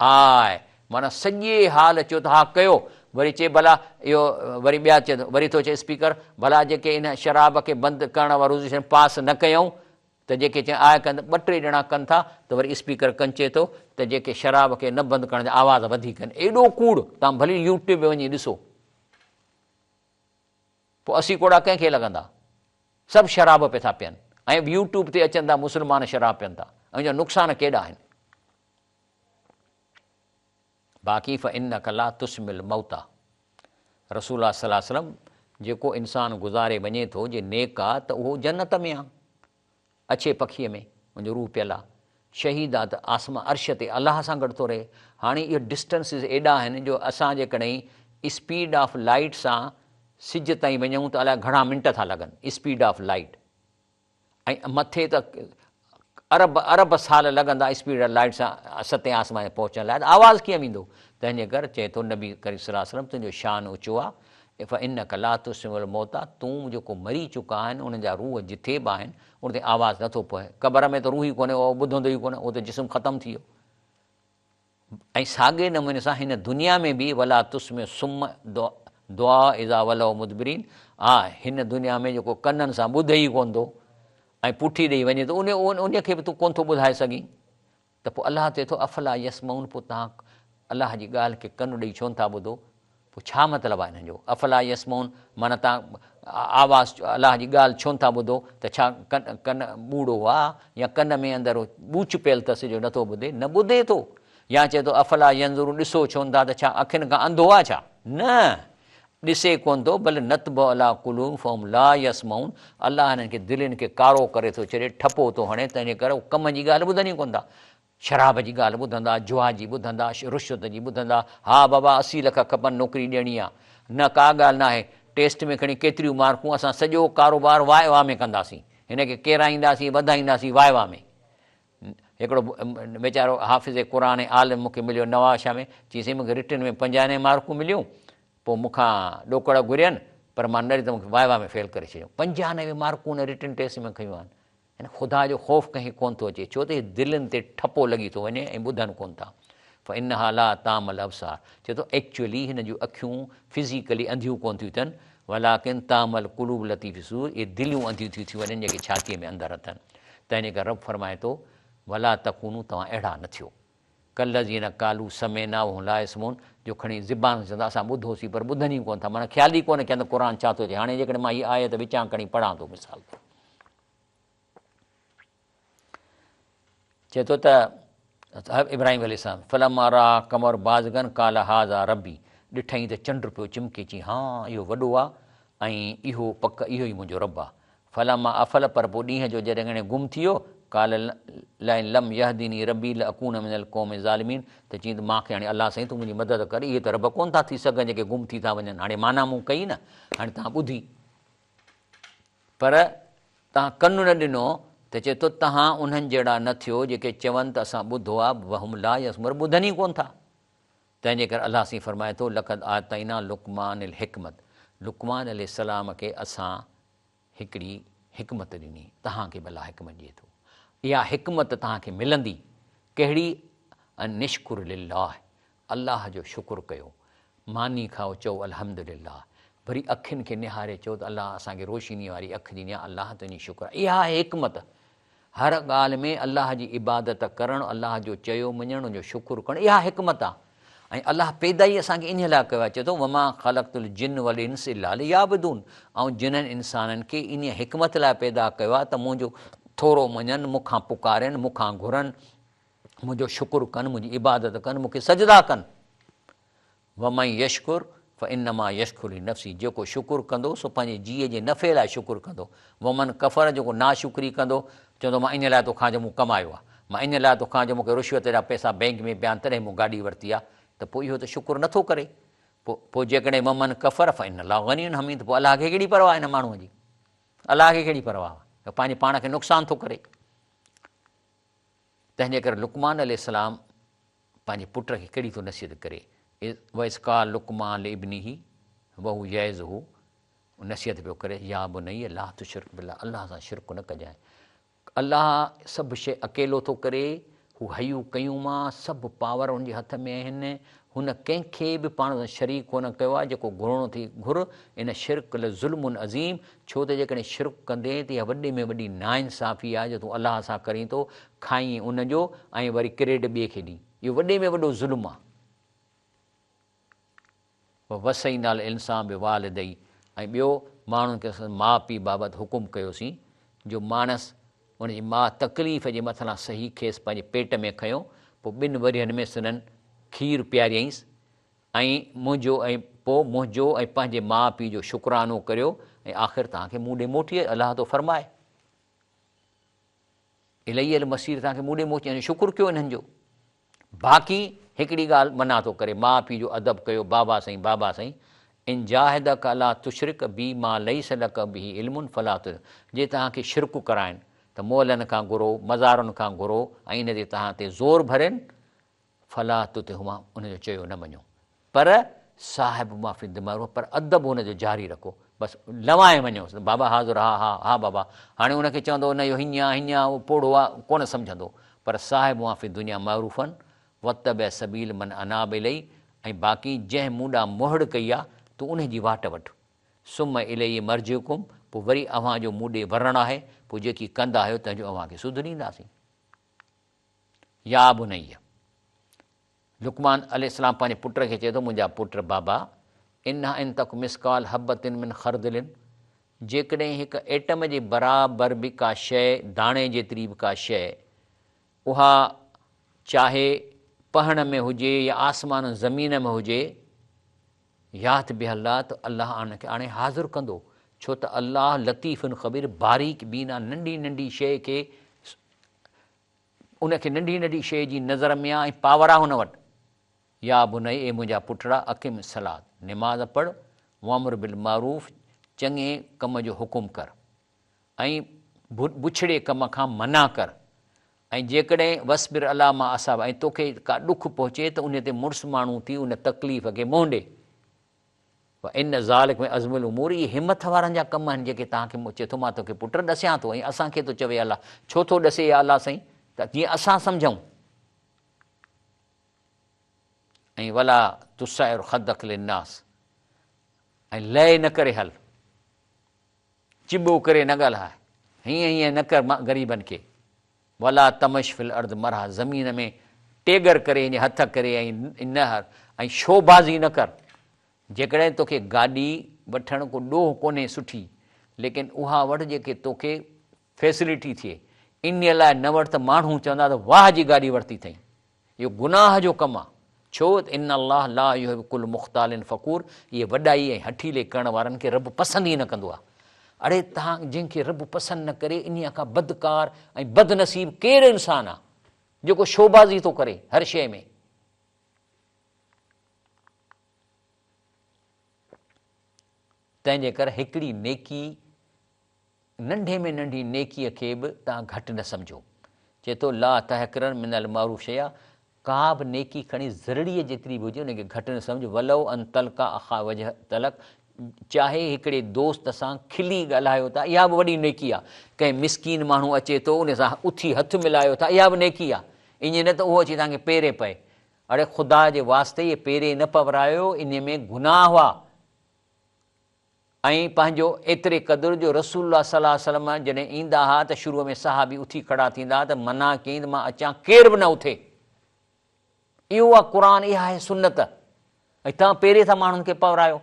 آء، معنيٰ سڄي هال چيو ته ها ڪيو، وري چئي ڀلا اهو وري ٻيا چئي ٿو، وري ٿو چئي اسپيڪر ڀلا جيڪي ان شراب کي بند ڪرڻ وارو ريزوليوشن پاس نه ڪيائون ته جيڪي چئن آء ڪن ٻه ٽي ڄڻا ڪن ٿا ته وري اسپيڪر ڪن چئي ٿو ته جيڪي شراب کي نه بند ڪرڻ جا آواز وڌيڪ آهن ايڏو ڪوڙ توهان ڀلي يوٽيوب ۾ وڃي ڏسو پوء 80 ڪوڙا ڪنهن کي لڳندا سڀ شراب پي ٿا پين ۽ يوٽيوب تي اچن ٿا مسلمان شراب پين ٿا ۽ ان جا نقصان ڪيڏا آهن. باقي فانک لا تسمع الموتيٰ رسول الله صلي الله عليه وسلم جيڪو انسان گذاري وڃي ٿو جي نيڪ آ ته اهو جنت ۾ آ اڇي پکيء ۾ ان جو روح پيل آ شهيد آ ته آسمان عرش تي الله سان گڏ ٿو رهي هاڻي اهي ڊسٽنسز ايڏا آهن جو اسان جيڪڏهن اسپيڊ آف لائيٽ سان سج تائين وڃون ته الائي گهڻا منٽ ٿا لڳن اسپيڊ آف لائيٽ ۽ مٿي ته ارب ارب سال لڳندا اسپيڊ آف لائيٽ سان ستين آسمان تي پهچڻ لاء ته آواز ڪيئن ويندو؟ تنهن جي ڪري چئي ٿو نبي ڪريم صلي الله عليه وسلم تنهنجو شان اوچو آ فانک لا تسمع الموتيٰ تون جيڪو مري چڪا آهن انهن جا روح جٿي به آهن ان تي آواز نٿو پوي قبر ۾ ته روح ئي ڪونهي اهو ٻڌندو ئي ڪونه اهو ته جسم ختم ٿي ويو. ۽ ساڳئي نموني سان هن دنيا ۾ به ولا تسمع الصم الدعاء اذا ولوا مدبرين ها هن دنيا ۾ جيڪو ڪنن سان ٻڌي ئي ڪونه ٿو ۽ پٺي ڏئي وڃي ٿو ان کي به تون ڪونه ٿو ٻڌائي سگهين ته پوء الله چئي ٿو افلا يسمعون پوء توهان الله جي ڳالهه کي ڪن ڏئي ڇو نٿا ٻڌو پوء ڇا مطلب آهي انهن جو افلا يسمعون معنيٰ توهان آواز الله جي ڳالهه ڇو نٿا ٻڌو ته ڇا ڪن ڪن ٻوڙو آ يا ڪن ۾ اندر ٻوچ پيل اٿس جو نٿو ٻڌي نه ٻڌي ٿو يا چئي ٿو افلا ينظرون ڏسو ڇو نٿا ته ڇا اکين کان انڌو آ ڇا نه ڏسي ڪونه ٿو بل نطبع علي قلوبهم فهم لا يسمعون الله هنن کي دلين کي ڪارو ڪري ٿو ڇڏي ٺپو ٿو هڻي تنهن جي ڪري هو ڪم جي ڳالهه ٻڌن ئي ڪونه ٿا شراب جي ڳالهه ٻڌندا، جوا جي ٻڌندا، رشوت جي ٻڌندا، ها بابا 80 لک کپن نوڪري ڏيڻي آ. نه ڪا ڳالهه ناهي، ٽيسٽ ۾ کڻي ڪيتريون مارڪون اسان سڄو ڪاروبار واء وا ۾ ڪنداسين. هن کي ڪيرائينداسين وڌائينداسين واء وا ۾. هڪڙو ويچارو حافظ قرآن ۽ عالم مون کي مليو نوابشاهه ۾، چيائين سائين مون کي رٽن ۾ 95 مارڪون مليون، پوء مون کان ڏوڪڙ گهرين پر مان نه ڏتم مون کي واء وا ۾ فيل ڪري ڇڏيائون. 95 مارڪون هن رٽن ٽيسٽ ۾ کنيون آهن. يعني خدا جو خوف ڪنهن کي ڪونه ٿو اچي، ڇو ته هي دلين تي ٺپو لڳي ٿو وڃي ۽ ٻڌن ڪونه ٿا. فانها لا تعمي الابصار چئي ٿو ايڪچوئلي هن جون اکيون فزيڪلي انڌيون ڪونه ٿيون ٿين ولڪن تعمي القلوب التي في الصدور اهي دليون انڌيون ٿيون ٿي وڃن جيڪي ڇاتيء ۾ اندر اٿن. تنهن جي ڪري رب فرمائي ٿو ولا تڪونوا توهان اهڙا نه ٿيو. ڪالذين قالوا سمعنا وهم لا يسمعون جو کڻي زبان سان چوندا اسان ٻڌوسين پر ٻڌن ئي ڪونه ٿا معنيٰ خيال ئي ڪونه ڪين ته قرآن ڇا ٿو چئي هاڻي جيڪڏهن مان هي آيت وچان کڻي پڙهان ٿو مثال طور چئي ٿو ته ابراهيم عليه السلام فلما را قمر بازغا قال هذا ربي ڏٺائين ته چنڊ پيو چمڪي چي ها اهو وڏو آ ۽ اهو پڪ اهو ئي منهنجو رب آ فلما افل پر پوء ڏينهن جو جڏهن ڳڻي گم ٿي ويو قال لئن لم يهدني ربي لاڪون من القوم الظالمين ته چيائين ته مان کي هاڻي الله سائين تون منهنجي مدد ڪر اهي ته رب ڪونه ٿا ٿي سگهن جيڪي گم ٿي ٿا وڃن هاڻي معنيٰ مون ڪئي نه هاڻي توهان ٻڌي پر توهان ڪن نه ڏنو ته چئي ٿو توهان انهن جهڙا نه ٿيو جيڪي چون ته اسان ٻڌو آهي وهم لا يسمعون ٻڌن ئي ڪونه ٿا. تنهن جي ڪري الله سائين فرمائي ٿو لقد آتينا لقمان الحڪمت لقمان عليه السلام کي اسان هڪڙي حڪمت ڏني توهان کي به الله حڪمت ڏئي ٿو اها حڪمت توهان کي ملندي ڪهڙي ان اشڪر لله الله جو شڪر ڪيو، ماني کائو چئو الحمدلله، وري اکين کي نهاري چئو ته الله اسان کي روشني واري اک ڏني آهي الله تنهنجي شڪر آهي. اها آهي حڪمت. هر ڳالهه ۾ الله جي عبادت ڪرڻ، الله جو چيو مڃڻ، ان جو شڪر ڪرڻ اها حڪمت آهي. ۽ الله پيدا ئي اسان کي انهيء لاء ڪيو آهي، چئي ٿو وما خلقت الجن والانس الا ليعبدون آئون جنن انسانن کي انهيء حڪمت لاء پيدا ڪيو آهي ته منهنجو ٿورو مڃن، مون کان پڪارين، مون کان گهرن، منهنجو شڪر ڪن، منهنجي عبادت ڪن، مون کي سجدا ڪن. ومن يشڪر فانما يشڪر لنفسه جيڪو شڪر ڪندو سو پنهنجي جيء جي نفعي لاء شڪر ڪندو. ومن ڪفر جيڪو ناشڪري ڪندو، چوندو مان ان لاء ٿو کان جو مون ڪمايو آهي، مان ان لاء ٿو کان جو مون کي رشوت جا پئسا بئنڪ ۾ پيا آهن تڏهن مون گاڏي ورتي آهي ته پوء اهو ته شڪر نٿو ڪري. پوء پوء جيڪڏهن ومن ڪفر فان الله غني حميد پوء الله کي ڪهڙي پرواهه ان ماڻهوء جي؟ الله کي ڪهڙي پرواهه؟ پنهنجي پاڻ کي نقصان ٿو ڪري. تنهن جي ڪري لقمان عليه السلام پنهنجي پٽ کي ڪهڙي ٿو نصيحت ڪري، واذ قال لقمان لابنه وهو يعظه نصيحت پيو ڪري، يا بني لا تشرڪ بالله الله سان شرڪ نه ڪجانء. الله سڀ شيء اڪيلو ٿو ڪري، هو حي قيوم آ، سڀ پاور ان جي هٿ ۾ آهن، هن ڪنهن کي به پاڻ سان شريڪ ڪونه ڪيو آهي، جيڪو گهرڻو ٿي گهر، ان شرڪ لظلم عظيم، ڇو ته جيڪڏهن شرڪ ڪندين ته اها وڏي ۾ وڏي ناانصافي آهي جو تون الله سان ڪرين ٿو، کائين ان جو ۽ وري ڪريڊ ٻئي کي ڏين، اهو وڏي ۾ وڏو ظلم آهي. ووصينا الانسان بوالديه ۽ ٻيو ماڻهن کي سندس ماء پيء بابت حڪم ڪيوسين جو ماڻس ان جي ماء تڪليف جي مٿلان سهي کيس پنهنجي پيٽ ۾ کنيو پوء ٻن ورهين ۾ سندن کير پياريائينس ۽ منهنجو ۽ پوء منهنجو ۽ پنهنجي ماء پيء جو شڪرانو ڪريو ۽ آخر توهان کي مون ڏي موٽي الله ٿو فرمائي. الي المصير توهان کي مون ڏي موٽي يعني شڪر ڪيو انهن جو. باقي هڪڙي ڳالهه منع ٿو ڪري ماء پيء جو ادب ڪيو بابا سائين بابا سائين ان جاهدک علا تشرڪ بي ما ليس لک به علم فلا تطع جي توهان کي شرڪ ڪرائن ته مئلن کان گهرو مزارن کان گهرو ۽ ان تي توهان تي زور ڀرين فلا تطعهما ان جو چيو نه مڃو پر صاحبهما في الدنيا معروفا پر ادب هن جو جاري رکو بس لوائي وڃوس بابا حاضر ها ها ها بابا هاڻي ان کي چوندو نه اهو هيئن آ هيئن آ اهو پوڙهو آ ڪونه سمجهندو پر صاحبهما في الدنيا معروفا واتبع سبيل من اناب الي ۽ باقي جنهن مون ڏانهن مهڙ ڪئي آ تون انهي جي واٽ وٺ ثم الي مرجعڪم پوء وري اوهان جو مون ڏي ورڻ آهي پوء جيڪي ڪندا آهيو تنهن جو اوهان کي سڌ ڏينداسين. يا بني! لقمان عليه السلام پنهنجي پٽ کي چئي ٿو، منهنجا پٽ بابا! انها ان تڪ مثقال حبة من خردل جيڪڏهن هڪ ايٽم جي برابر به ڪا شيء، داڻي جيتري به ڪا شيء، اها چاهي پهڻ ۾ هجي يا آسمان ۽ زمين ۾ هجي، يات بها الله ته الله ان کي آڻي حاضر ڪندو، ڇو ته الله لطيف خبير باريڪ بين آ، ننڍي ننڍي شيء کي ان کي ننڍي ننڍي شيء جي نظر ۾ آ ۽ پاور آ هن وٽ. يا بني اي منهنجا پٽڙا اقم الصلوة نماز پڙھ وامر بالمعروف چڱي ڪم جو حڪم ڪر ۽ بڇڙي ڪم کان منع ڪر ۽ جيڪڏهن واصبر علي ما اصابک ۽ توکي ڪا ڏک پهچي ته انهي تي مڙس ماڻهو ٿي ان تڪليف کي منهن ڏي. وان ذلک من عزم الامور اهي همٿ وارن جا ڪم آهن جيڪي توهان کي چئي ٿو مان توکي پٽ ڏسيان ٿو ۽ اسان کي ٿو چوي الله ڇو ٿو ڏسي يا الله سائين ته جيئن اسان سمجهون ۽ ولا تصعر خدک للناس ۽ لئي نه ڪري هل چٻو ڪري نه ڳالهاء هيئن هيئن نه ڪر غريبن کي ولا تمش في الارض مرحا زمين ۾ ٽيڳر ڪري ائين هٿ ڪري ۽ نه هر ۽ شوبازي نه ڪر. جيڪڏهن توکي گاڏي وٺڻ ڪو ڏوهه ڪونهي سٺي ليڪن اها وٺ جيڪي توکي فيسلٽي ٿئي انهيء لاء نه وٺ ته ماڻهو چوندا ته واهه جي گاڏي ورتي اٿئي. اهو گناهه جو ڪم آ. ڇو ته ان الله لا يحب ڪل مختال فخور اهي وڏائي ۽ هٺيلي ڪرڻ وارن کي رب پسند ئي نه ڪندو آ. اڙي تهان جنهن کي رب پسند نه ڪري انهيء کان بدڪار ۽ بدنصيب ڪير انسان آ جيڪو شوبازي ٿو ڪري هر شيء ۾. تنهن جي ڪري هڪڙي نيڪي ننڍي ۾ ننڍي نيڪيء کي به توهان گهٽ نه سمجهو. چئي ٿو، لا تحقرن من المعروف شيئا، ڪا به نيڪي کڻي ذرڙيء جيتري به هجي ان کي گهٽ نه سمجهه، ولو ان تلقا اخا وجه طلق، چاهي هڪڙي دوست سان کلي ڳالهايو ٿا اها به وڏي نيڪي آهي، ڪنهن مسڪين ماڻهو اچي ٿو ان سان اٿي هٿ ملايو ٿا اها به نيڪي آهي، ائين نه ته اهو اچي توهان کي پيرين پئي. اڙي خدا جي واسطي اهي پيرين نه پورايو انهي ۾ گناهه آهي. ۽ پنهنجو ايتري قدر جو رسول الله صلي الله عليه وسلم جڏهن ايندا ها ته شروع ۾ صحابي اٿي کڙا ٿيندا ها ته منع ڪيائين ته مان اچان ڪير به نه اٿي. اهو آهي قرآن اها آهي سنت ۽ توهان پهرين ٿا ماڻهن کي پورايو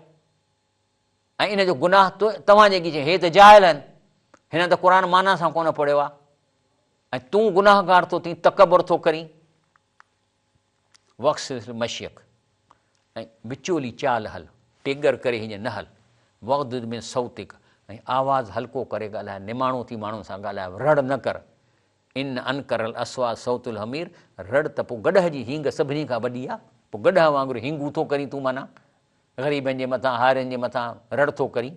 ۽ ان جو گناهه توهان جي ڳچي هي ته جاهل آهن هن ته قرآن معنيٰ سان ڪونه پڙهيو آهي ۽ تون گناهگار ٿو ٿين تڪبر ٿو ڪرين. واقصد مشيڪ ۽ وچولي چال هل، ٽيڳر ڪري هيئن نه هل، واغضض من صوتڪ ۽ آواز هلڪو ڪري ڳالهاء، نماڻو ٿي ماڻهن سان ڳالهاء، رڙ نه ڪر، ان انڪر الاصوات صوت الحمير، رڙ ته پوء گڏهه جي هينگ سڀني کان وڏي آ، پوء گڏهه وانگر هينگون ٿو ڪرين تون معنيٰ غريبن جي مٿان هارين جي مٿان رڙ ٿو ڪرين.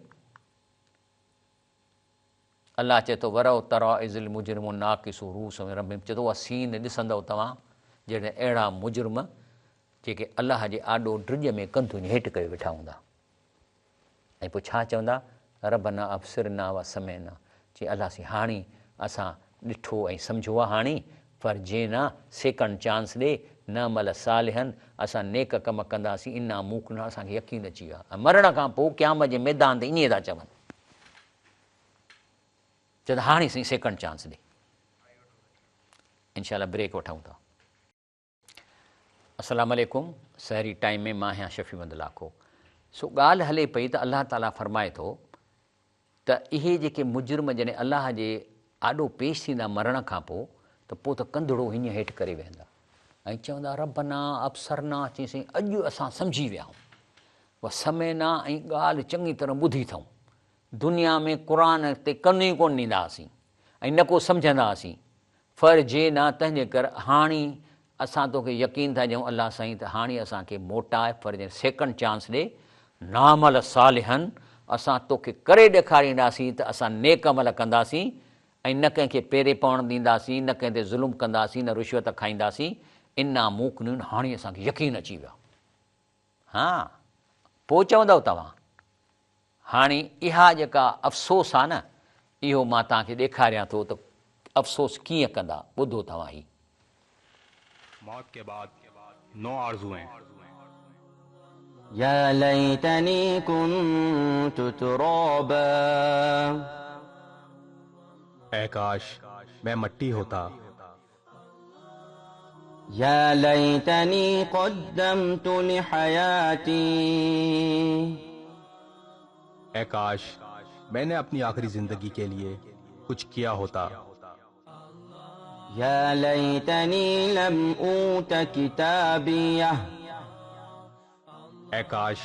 الله چئي ٿو ولو تريٰ اذ المجرمون ناڪسو رؤوسهم عند ربهم چئي ٿو اها سين ڏسندؤ توهان جڏهن اهڙا مجرم جيڪي الله جي آڏو ڊڄ ۾ ڪنڌ هيٺ ڪيو ويٺا هوندا ۽ پوء ڇا چوندا ربنا ابصرنا و سمعنا چي الله سائين هاڻي اسان ڏٺو ۽ سمجهيو آ هاڻي فارجعنا سيڪنڊ چانس ڏي نعمل صالحا اسان نيڪ ڪم ڪنداسين انا موقنون اسان کي يقين اچي ويو آ ۽ مرڻ کان پوء قيامت جي ميدان تي ائين ٿا چون. چئي ته هاڻي سائين سيڪنڊ چانس ڏي. انشاء الله بريڪ وٺون ٿا. السلام عليڪم سحري ٽائيم ۾ مان آهيان شفيع محمد لاکو. سو ڳالهه هلي پئي ته الله تعالي فرمائي ٿو ته اهي جيڪي مجرم جڏهن الله جي آڏو پيش ٿيندا مرڻ کان پوء ته پوء ته ڪنڌڙو هيئن هيٺ ڪري ويهندا ۽ چوندا ربنا ابصرنا چي سائين اڄ اسان سمجهي ويا آهيون وسمعنا ۽ ڳالهه چڱي طرح ٻڌي اٿئون دنيا ۾ قرآن تي ڪن ئي ڪونه ڏيندا هئاسين ۽ نه ڪو سمجهندا هئاسين. فرجعنا تنهنجي ڪر هاڻي اسان توکي يقين ٿا ڏيون الله سائين ته هاڻي اسان کي موٽاء فرجعنا سيڪنڊ چانس ڏي نعمل صالحا اسان توکي ڪري ڏيکارينداسين ته اسان نيڪ عمل ڪنداسين ۽ نه ڪنهن کي پيري پوڻ ڏينداسين نه ڪنهن تي ظلم ڪنداسين نه رشوت کائينداسين انا موقنون هاڻي اسان کي يقين اچي ويو آهي. ها پوء چوندؤ توهان. هاڻي اها جيڪا افسوس آ نه اهو مان توهان کي ڏيکاريان ٿو ته افسوس ڪيئن ڪندا ٻڌو توهان هي. موت ڪي بعد نو آرزوئين. يا ليتني ڪنت ترابا. اي ڪاش مين مٽي هوتا. يا ليتني قدمت لحياتي. اي ڪاش مين ني اپني آخري زندگي ڪي ليي ڪڇ ڪيا هوتا. يا ليتني لم اوت ڪتابيه. اي ڪاش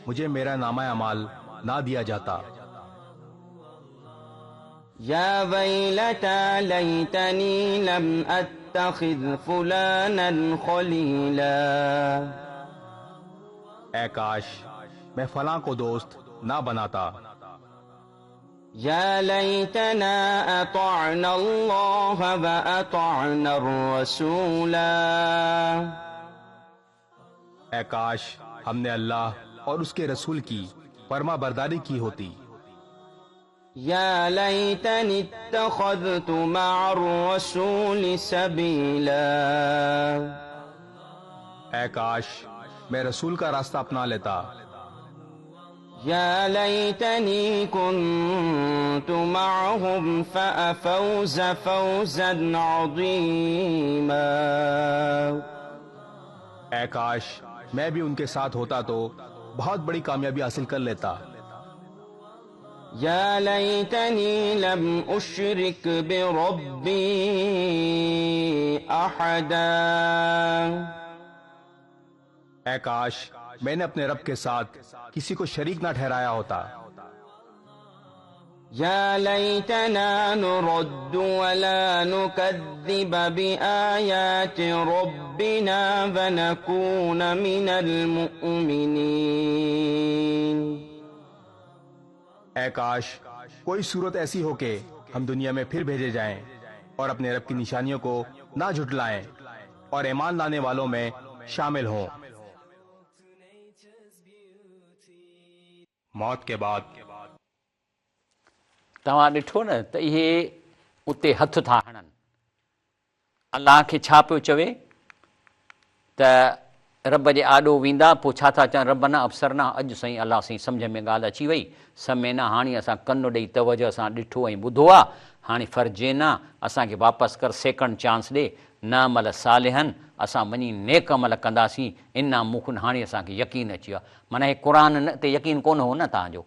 مجهي ميرا نامه اعمال نا ديا جاتا. يا ويلتيٰ ليتني لم اتخذ فلانا خليلا. اي ڪاش مين فلان ڪو دوست نا بناتا. يا ليتنا اطعنا الله واطعنا الرسولا. اي ڪاش هم ني الله اور اس ڪي رسول ڪي فرمانبرداري ڪي هوتي. يا ليتني اتخذت مع الرسول سبيلا. اي ڪاش مين رسول ڪا راسته اپنا ليتا. يا ليتني ڪنت معهم فافوز فوزا عظيما. اي ڪاش مين ڀي ان ڪي ساٿ هوتا تو بهت بڙي ڪاميابي حاصل ڪر ليتا. يا ليتني لم اشرڪ بربي احدا. اي ڪاش مين ني اپني رب ڪي ساٿ ڪسي ڪو شريڪ نه ٺهرايا هوتا. يا ليتنا نرد ولا نڪذب بآيات ربنا ونڪون من المؤمنين. اي ڪاش ڪوئي صورت ايسي هو ڪي هم دنيا ۾ ڦر ڀيجي جائين اور اپني رب ڪي نشانيون ڪو نا جهٽلائين اور ايمان لانے والون ۾ شامل هون. موت ڪي بعد. توهان ڏٺو نه ته اهي اتي هٿ ٿا هڻن. الله کي ڇا پيو چوي ته رب جي آڏو ويندا پوء ڇا ٿا چون ربنا ابصرنا اڄ سائين الله سائين سمجهه ۾ ڳالهه اچي وئي سمعنا هاڻي اسان ڪن ڏئي توجه سان ڏٺو ۽ ٻڌو آ هاڻي فرجعنا اسان کي واپس ڪر سيڪنڊ چانس ڏي نعمل صالحا اسان وڃي نيڪ عمل ڪنداسين انا موقنون هاڻي اسان کي يقين اچي ويو آ معنيٰ هي قرآن تي يقين ڪونه هو نه توهان جو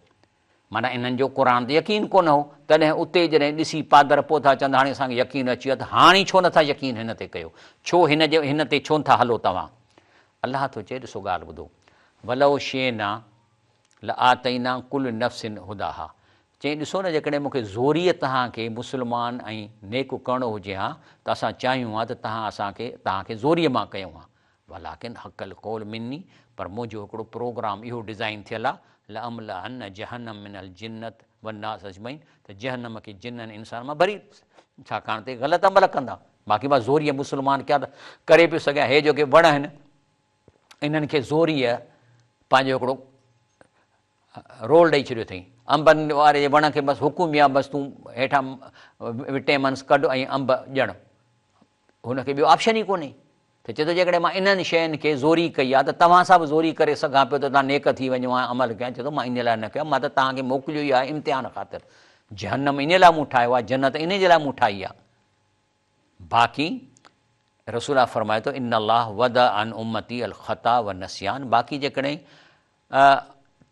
معنيٰ انهن جو قرآن تي يقين ڪونه هو، تڏهن اتي جڏهن ڏسي پادر پوء ٿا چون ته هاڻي اسان کي يقين اچي ويو آهي ته هاڻي ڇو نٿا يقين هن تي ڪيو، ڇو هن جي هن تي ڇو نٿا هلو توهان؟ الله ٿو چئي ڏسو ڳالهه ٻڌو، ولو شئنا لآتينا ڪل نفس هداها چئين ڏسو نه جيڪڏهن مون کي زوريء توهان کي مسلمان ۽ نيڪ ڪرڻو هجي ها ته اسان چاهيون ها ته توهان اسان کي توهان کي زوريء مان ڪيون ها ولڪن حق القول مني پر منهنجو هڪڙو پروگرام اهو ڊزائين ٿيل آهي، لاملئن جهنم من الجنة والناس اجمعين ته جهنم کي جنن انسان مان ڀري ڏيندس، ڇاڪاڻ ته غلط عمل ڪندا، باقي مان زوريء مسلمان ڪيان ته ڪري پيو سگهيان، هي جيڪي وڻ آهن انهن کي زوريء پنهنجو هڪڙو رول ڏئي ڇڏيو اٿئي، انبن واري جي وڻ کي بس حڪم ئي آهي بس تون هيٺان وٽيمنس ڪڍ ۽ انب ڄڻ، هن کي ٻيو آپشن ئي ڪونهي ته چئي ٿو جيڪڏهن مان انهن شين کي زوري ڪئي آهي ته توهان سان به زوري ڪري سگهان پيو ته توهان نيڪ ٿي وڃو ۽ عمل ڪيان چئي ٿو مان انهي لاء نه ڪيو مان ته توهان کي موڪليو ئي آهي امتحان خاطر جهنم انهي لاء مون ٺاهيو آهي جنت انهي جي لاء مون ٺاهي آهي باقي رسول الله فرمائي ٿو ان الله وضع عن امتي الخطا والنسيان باقي جيڪڏهن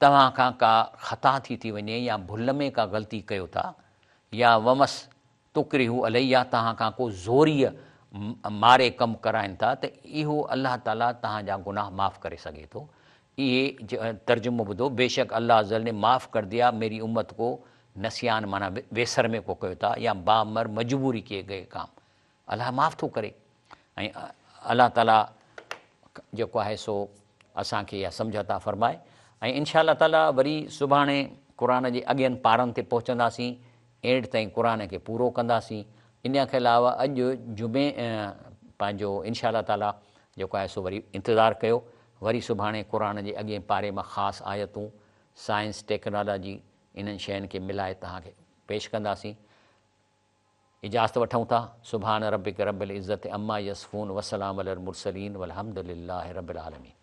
توهان کان ڪا خطا ٿي ٿي وڃي يا ڀل ۾ ڪا غلطي ڪيو ٿا يا ومس تڪرهو عليه يا توهان کان ڪو زوريء ماري ڪم ڪرائين ٿا ته اهو الله تعاليٰ توهان جا گناهه معاف ڪري سگهي ٿو. اهي ترجمو ٻڌو، بيشڪ الله عزّ نے معاف ڪر ديا ميري امت کو نسيان معنيٰ ويسر ۾ ڪو ڪيو ٿا يا بامر مجبوري ڪيي گئي ڪام الله معاف ٿو ڪري ۽ الله تعاليٰ جيڪو آهي سو اسان کي اها سمجهه عطا فرمائي ۽ انشاء الله تعاليٰ وري سڀاڻي قرآن جي اڳين پارن تي پهچنداسين اينڊ تائين قرآن کي پورو ڪنداسين ان کان علاوه اڄ جمعي پنهنجو انشاء الله تعاليٰ جيڪو آهي سو وري انتظار ڪيو وري سڀاڻي قرآن جي اڳين پاري مان خاص آيتون سائنس ٽيڪنالاجي انهن شين کي ملائي توهان کي پيش ڪنداسين اجازت وٺون ٿا سبحان ربک رب العزت عما يصفون وسلام علي المرسلين والحمد لله رب العالمين.